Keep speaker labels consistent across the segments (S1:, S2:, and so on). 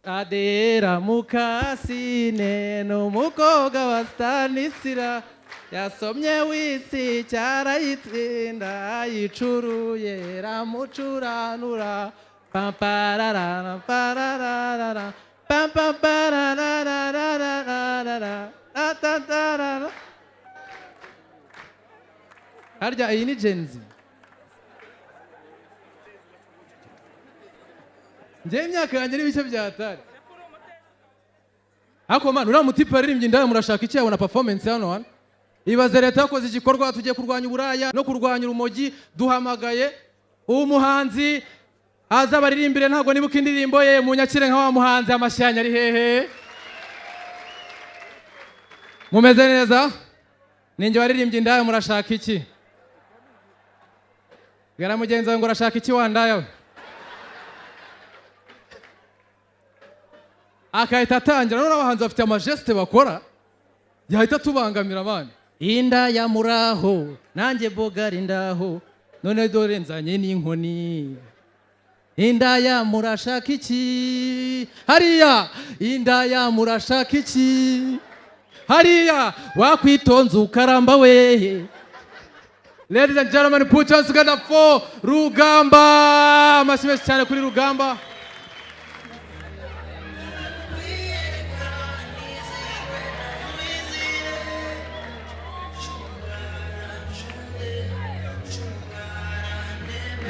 S1: Adera Mukasine ni umukobwa wa Stanisira, yasomye wisi cyarayitsinda, ayicuruye ramucuranura, pampararara parararara pampaparararararara tatarara. Harya iyi ni Gen Z? Njyewe imyaka yanjye n'ibice byatari. Ariko man, uriya mutipe waririmbye "Indaya murashaka iki" yabona performance hano hano. Ibaze leta yakoze igikorwa, tugiye kurwanya uburaya no kurwanya urumogi, duhamagaye umuhanzi aza baririmbire. Ntabwo nibuka indirimbo ye. Munyakire nka wa muhanzi. Amashyanya ari hehe? Mumeze neza? Ninjye waririmbye "Indaya murashaka iki". Bwira mugenzi wawe ngo urashaka iki wa ndaya we, akahita atangira. None abahanzi bafite amagestes bakora yahita atubangamira abana. Inda ya muraho, nanjye bogari ndaho, none dore nzanye n'inkoni. Indaya murashaka iki hariya? Indaya murashaka iki hariya? Wakwitonze ukaramba we. Ladies and gentlemen, put your hands together for Rugamba. Amashyi menshi cyane kuri Rugamba.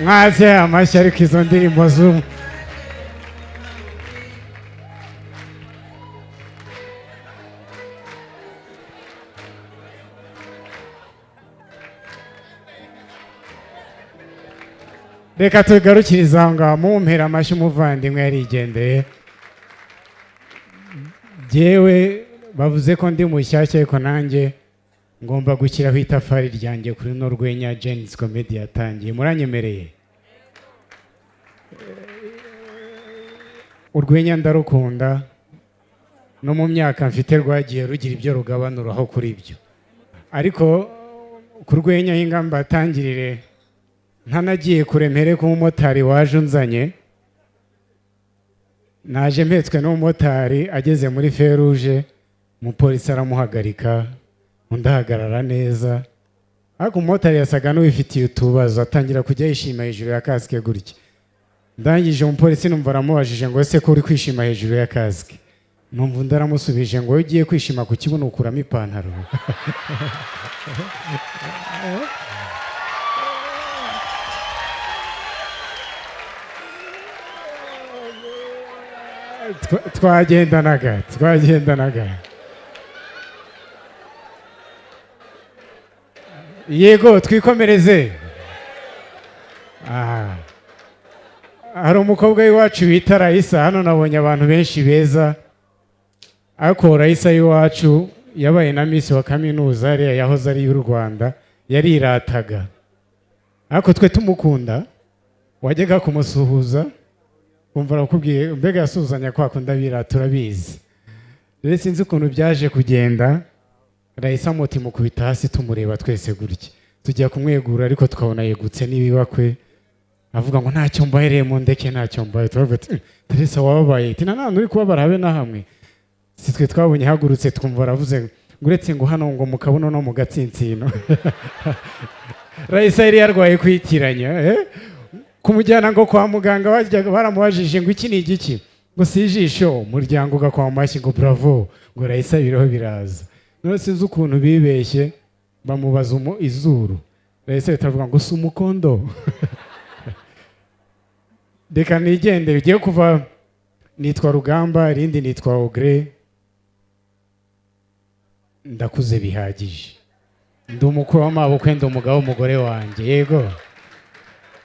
S2: Mwaze amashyi, ariko izo ndirimbo z'ubu. Reka tugarukirize aho ngaho. Mumpera amashyi umuvandimwe yarigendeye. Jyewe bavuze ko ndi mushyashya, ariko nanjye ngomba gushyiraho itafari ryanjye kuri runo rwenya Gen-Z Comedy yatangiye. Muranyemereye? Urwenya ndarukunda, no mu myaka mfite rwagiye rugira ibyo rugabanuraho kuri byo, ariko ku rwenya y'ingamba atangirire ntanagiye kure, mpere ku mumotari waje unzanye. Naje mpetswe n'umumotari, ageze muri feruje umupolisi aramuhagarika, undi ahagarara neza, ariko umumotari yasaga n'uwifitiye utubazo, atangira kujya yishima hejuru ya kasike gutya. Ndangije umupolisi numva aramubajije ngo: "Ese ko uri kwishima hejuru ya kasike?" Numva undi aramusubije ngo: "Iyo ugiye kwishima ku kibuno ukuramo ipantaro." Twagendanaga twagendanaga. Yego, twikomereze. Aha hari umukobwa w'iwacu bita Rayisa. Hano nabonye abantu benshi beza, ariko Rayisa y'iwacu yabaye na Miss wa kaminuza hariya yahoze ari iy'u Rwanda. Yarirataga, ariko twe tumukunda. Wajyaga kumusuhuza kumva arakubwiye, mbega yasuhuzanya kwa kundi abirata, turabizi. Rero sinzi ukuntu byaje kugenda, Rayisa moto imukubita hasi tumureba twese gutya, tujya kumwegura ariko tukabona yegutse n'ibibakwe, avuga ngo: "Ntacyo mbahereye, mu ndeke, ntacyo mbaye." Turavuga ati: "Teresa, wababaye?" Ati: "Nta uri kubabara habe na hamwe." Si twe twabonye ihagurutse, twumva aravuze ngo uretse ngo hano ngo mu kabuno no mu gatsinsino. Rayisa yari yarwaye kwitiranya, eh? Kumujyana ngo kwa muganga, bajyaga baramubajije ngo: "Iki ni igiki?" Ngo: "Si ijisho." Umuryango ugakoma amashyi ngo: "Bravo," ngo Rayisa biriho biraza. None sinzi ukuntu bibeshye bamubaza izuru, Rayisa ahita avuga ngo: "Si umukondo." Reka nigendere. Ugiye kuva nitwa Rugamba, irindi nitwa Ogre. Ndakuze bihagije, ndi umukuru w'amabukwe, ndi umugabo w'umugore wanjye. Yego,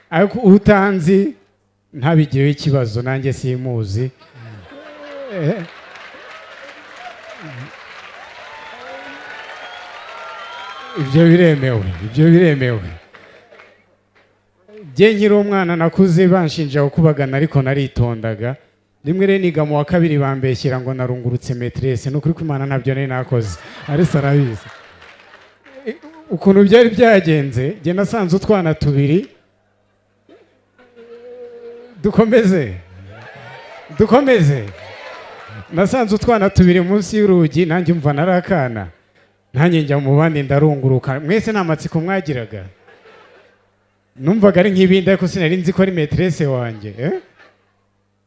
S2: ariko utanzi ntabigireho ikibazo, nanjye simuzi. Ibyo biremewe, ibyo biremewe. Jye nkiri umwana nakuze banshinja gukubagana, ariko naritondaga. Rimwe rero niga mu wa kabiri, bambeshyira ngo narungurutse maîtresse. Ni ukuri ko Imana ntabyo nari nakoze, ariko arabizi ukuntu byari byagenze. Jye nasanze utwana tubiri. Dukomeze, dukomeze. Nasanze utwana tubiri munsi y'urugi, nanjye umva nari akana, nanjye njya mu bandi ndarunguruka. Mwese nta matsiko mwagiraga? Numvaga ari nk'ibindi, ariko sinari nzi ko ari maîtresse wanjye, eh?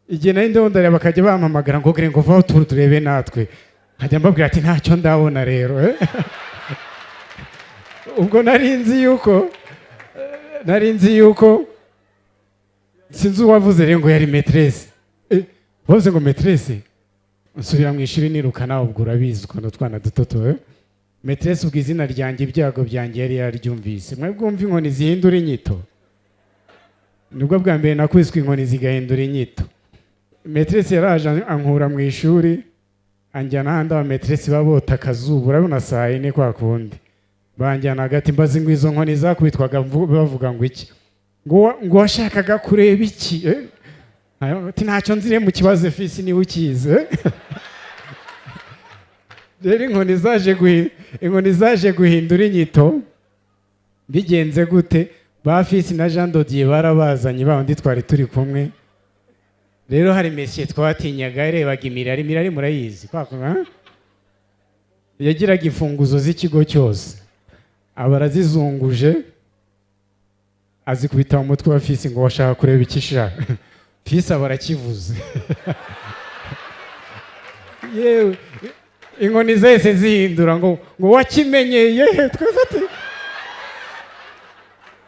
S2: Igihe nari ndiho ndareba, bakajya bampamagara ngo gre ngo vaho turu turebe natwe, nkajya mbabwira ati ntacyo ndabona rero, eh? Ubwo nari nzi yuko sinzi uwavuze rero ngo yari maîtresse, bavuze ngo maîtresse, nsubira mu ishuri niruka. Nawe ubwo urabizi ukuntu utwana duto tu, eh? Maîtresse ubwo izina ryanjye, ibyago byanjye yari yaryumvise. Mwebwe wumva inkoni zihindura inyito, nibwo bwa mbere nakubiswe inkoni zigahindura inyito. Maîtresse yaraje ankura mu ishuri, anjyana ahandi aba maîtresse baba bota akazuba, urabona saa yine kwa kundi, banjyana hagati. Mbaze ngo izo nkoni zakubitwaga bavuga ngo iki? Ngo washakaga kureba iki, eh? Ati ntacyo nzire mu kibazo, fisi niwe ukizi, eh? Rero inkoni zaje guhindura inyito. Bigenze gute? Ba fisi na Jean Dodier barabazanye, ba undi twari turi kumwe. Rero hari monsieur twatinyaga, yarebaga imirari. Imirari murayizi kwa kuntu, ha? Yagiraga imfunguzo z'ikigo cyose, aba arazizunguje, azikubita mu mutwe wa fisi ngo washaka kureba iki sha? Fisi aba arakivuze. Yewe, inkoni zahise zihindura ngo wakimenyeye. Twese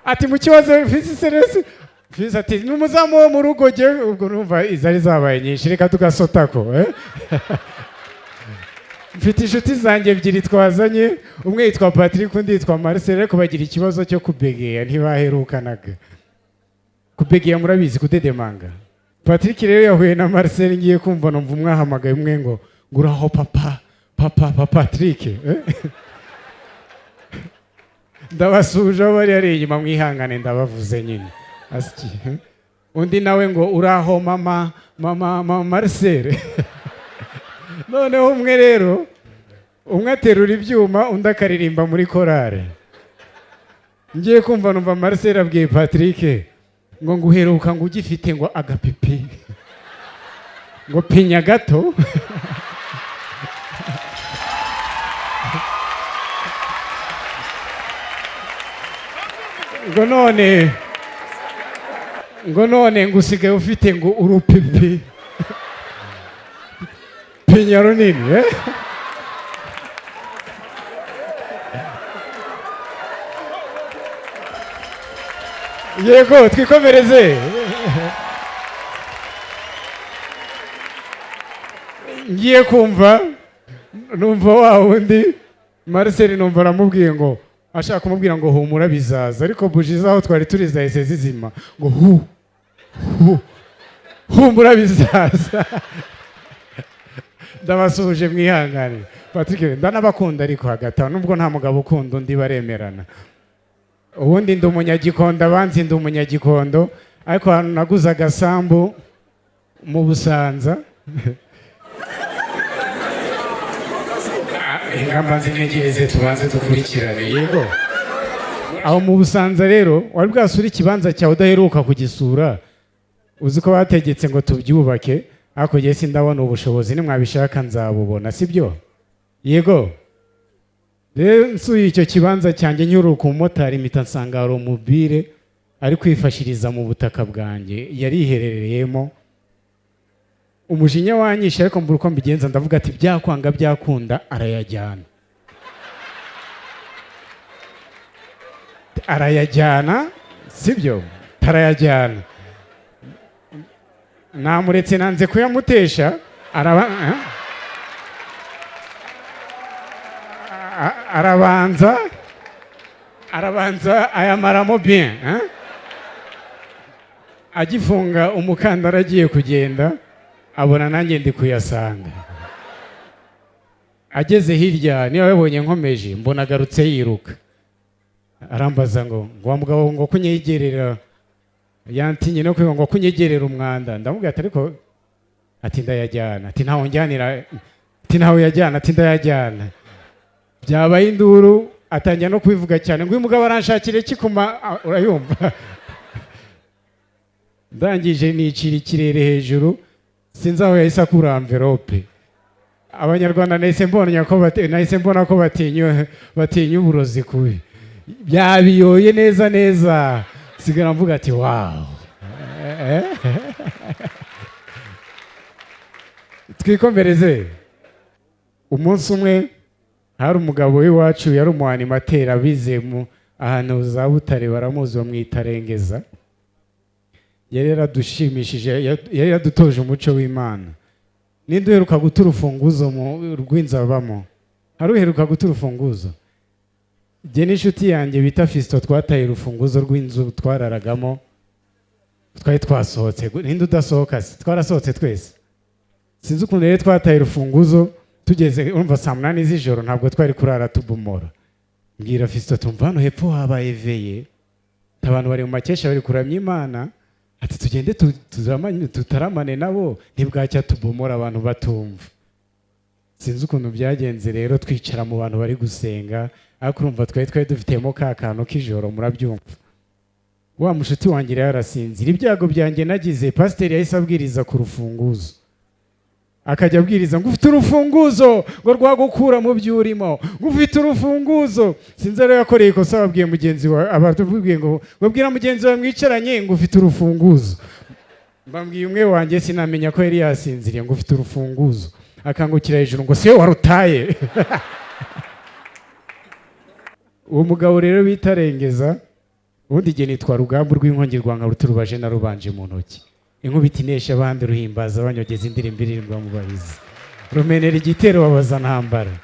S2: ati mu kibazo fisi seresi. Fisi ati ni umuzamu wo mu rugo. Jyewe ubwo numva izari zabaye nyinshi, reka tugasotako, eh? Mfite inshuti zanjye ebyiri twazanye, umwe yitwa Patrick, undi yitwa Marcel, ariko bagira ikibazo cyo kubegeya, ntibaherukanaga kubegeya. Murabizi kudedemanga. Patrick rero yahuye na Marcel, ngiye kumva numva umwahamagaye umwe ngo uraho papa, papa, papa Patrick, eh? Ndabasuje aho bari ari inyuma, mwihangane ndabavuze nyine. Asiki, eh? Undi nawe ngo uraho mama, mama, mama Marcel. Noneho umwe rero, umwe aterura ibyuma, undi akaririmba muri korale. Ngiye kumva numva Marcel abwiye Patrick ngo nguheruka ngo ugifite ngo agapipi ngo pinya gato. Ngo none ngo usigaye ufite ngo urupipi pinya runini, eh? Yego, twikomereze. Ngiye kumva numva wa wundi Marcel, numva aramubwiye ngo ashaka kumubwira ngo humura bizaza, ariko buji zaho twari turi zahise zizima ngo hu hu humura bizaza. Ndabasuhuje, mwihangane. Patrick, ndanabakunda, ariko hagati aho nubwo nta mugabo ukunda undi baremerana. Ubundi ndi umunyagikondo, abanzi ndi umunyagikondo, ariko ahantu naguze agasambu mu Busanza. Ingamba nzinyegereze, tubanze dukurikirane. Yego, aho mu Busanza rero, wari bwasura ikibanza cyawe udaheruka kugisura? Uzi ko bategetse ngo tubyubake, ariko njye sindabona ubushobozi. Nimwabishaka nzabubona, sibyo? Yego, rero nsuye icyo kibanza cyanjye, nyuruka umumotari, mpita nsanga hari umubire ari kwifashiriza mu butaka bwanjye yariherereyemo. Umujinya wanyishe, ariko mbura uko mbigenza. Ndavuga ati byakwanga byakunda arayajyana, arayajyana, sibyo? Tarayajyana. Namuretse, nanze kuyamutesha, araba eh? Arabanza ayamaramo bien, eh? Agifunga umukandara agiye kugenda, abona nanjye ndi kuyasanga. Ageze hirya, niba yabonye nkomeje, mbona agarutse yiruka, arambaza ngo wa mugabo ngo kunyegerera, yantinye no kwiba ngo kunyegerera umwanda. Ndamubwira ati ariko ati ndayajyana, ati ntawe njyanira, ati ntawe yajyana, ati ndayajyana. Byabaye induru, atangira no kubivuga cyane ngo uyu mugabo aranshakira iki kuma. Ah, urayumva. Ndangije nicira ikirere hejuru. Sinzi aho yahise akura enveloppe. Abanyarwanda nahise mbona ko batinya uburozi kubi. Byabiyoye neza neza, sigara mvuga ati: "Wow." Twikomereze. Umunsi umwe hari umugabo w'iwacu, yari umu animateur, abize mu ahantu za Butare baramuzi, bamwita Rengeza. Yari yaradushimishije, yari yaradutoje umuco w'Imana. Ninde uheruka guta urufunguzo mu rw'inzu abamo? Hari uheruka guta urufunguzo? Jye n'inshuti yanjye bita Fisito twataye urufunguzo rw'inzu twararagamo. Twari twasohotse. Ninde udasohoka se? Twarasohotse twese. Sinzi ukuntu rero twataye urufunguzo. Tugeze, urumva, saa 8 z'ijoro, ntabwo twari kurara tubomora. Mbwira Fisito: "Tumva hano hepfo habaye veillée, abantu bari mu makesha, bari kuramya Imana." Ati: "Tugende tutaramane nabo, ntibwacya tubomora abantu batumva." Sinzi ukuntu byagenze rero, twicara mu bantu bari gusenga, ariko urumva twari dufitemo ka kantu k'ijoro, murabyumva. Wa mushuti wanjye rero arasinzira. Ibyago byanjye nagize, pasiteri yahise abwiriza ku rufunguzo, akajya abwiriza ngo: "Ufite urufunguzo ngo rwagukura mu byo urimo, ngo ufite urufunguzo." Sinzi rero yakoreye ikosa, babwiye mugenzi wawe, abatubwiye ngo babwira mugenzi wawe mwicaranye ngo ufite urufunguzo. Mbambwiye umwe wanjye, sinamenya ko yari yasinziriye, ngo ufite urufunguzo, akangukira hejuru ngo siwe warutaye. Uwo mugabo rero bita Rengeza, ubundi igihe nitwa Rugamba rw'Inkongi rwanga ruturubaje na rubanje mu ntoki, inkubita inesha abandi, ruhimbaza banyogeza indirimbo iririmbwa mu bahizi, rumenera igitero babaza ntambara.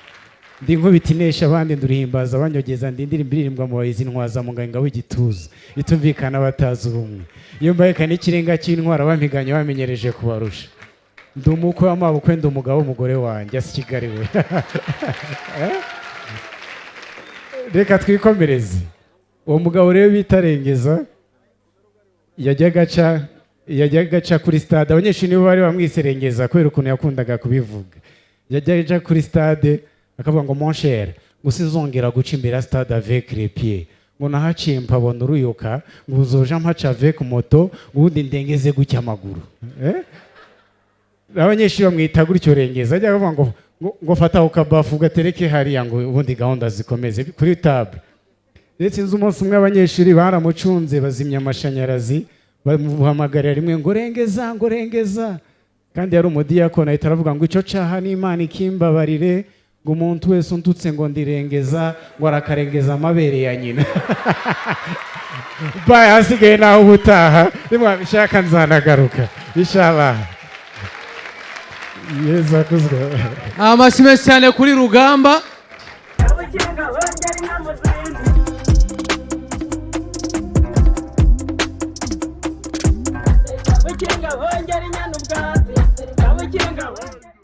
S2: Ndi inkubita inesha abandi, nduhimbaza banyogeza, ndi indirimbo iririmbwa mu bahizi, ntwaza mu nganga w'igituza itumvikana batazi ubumwe. Iyo mbaye n'ikirenga cy'intwara, bampiganye bamenyereje kubarusha. Ndi umukwe w'amabukwe, ndi umugabo w'umugore wanjye asa Kigali we. Reka twikomereze. Uwo mugabo rero bita Rengeza yajyaga aca kuri stade. Abanyeshuri nibo bari bamwiserengeza kubera ukuntu yakundaga kubivuga. Yajyaga aca kuri stade akavuga ngo: "Mon cher," ngo, "sinzongera guca imbere ya stade avec les pieds," ngo, "nahaciye mpabona uruyuka," ngo, "uzoja mpaca avec moto," ngo, "ubundi ndengeze gutya amaguru." Abanyeshuri bamwita gutyo Rengeza. Ajya avuga ngo fata ako kabafu gatereke hariya, ngo ubundi gahunda zikomeze kuri table. Ndetse nzi umunsi umwe abanyeshuri baramucunze, bazimya amashanyarazi, bamuhamagarira rimwe ngo: "Rengeza," ngo: "Rengeza." Kandi yari umudiyakoni, ahita aravuga ngo: "Icyo caha n'Imana ikimbabarire," ngo, "umuntu wese untutse ngo ndirengeza," ngo, "arakarengeza amabere ya nyina." Baye, hasigaye naho ubutaha nimwabishaka nzanagaruka, inshallah. Yezu akuzwe.
S1: Amashyi menshi cyane kuri Rugamba.
S3: Kabukinga bongera inka mu zindi. Kabukinga bongera inyana ubwatsi. Kabukinga bongera.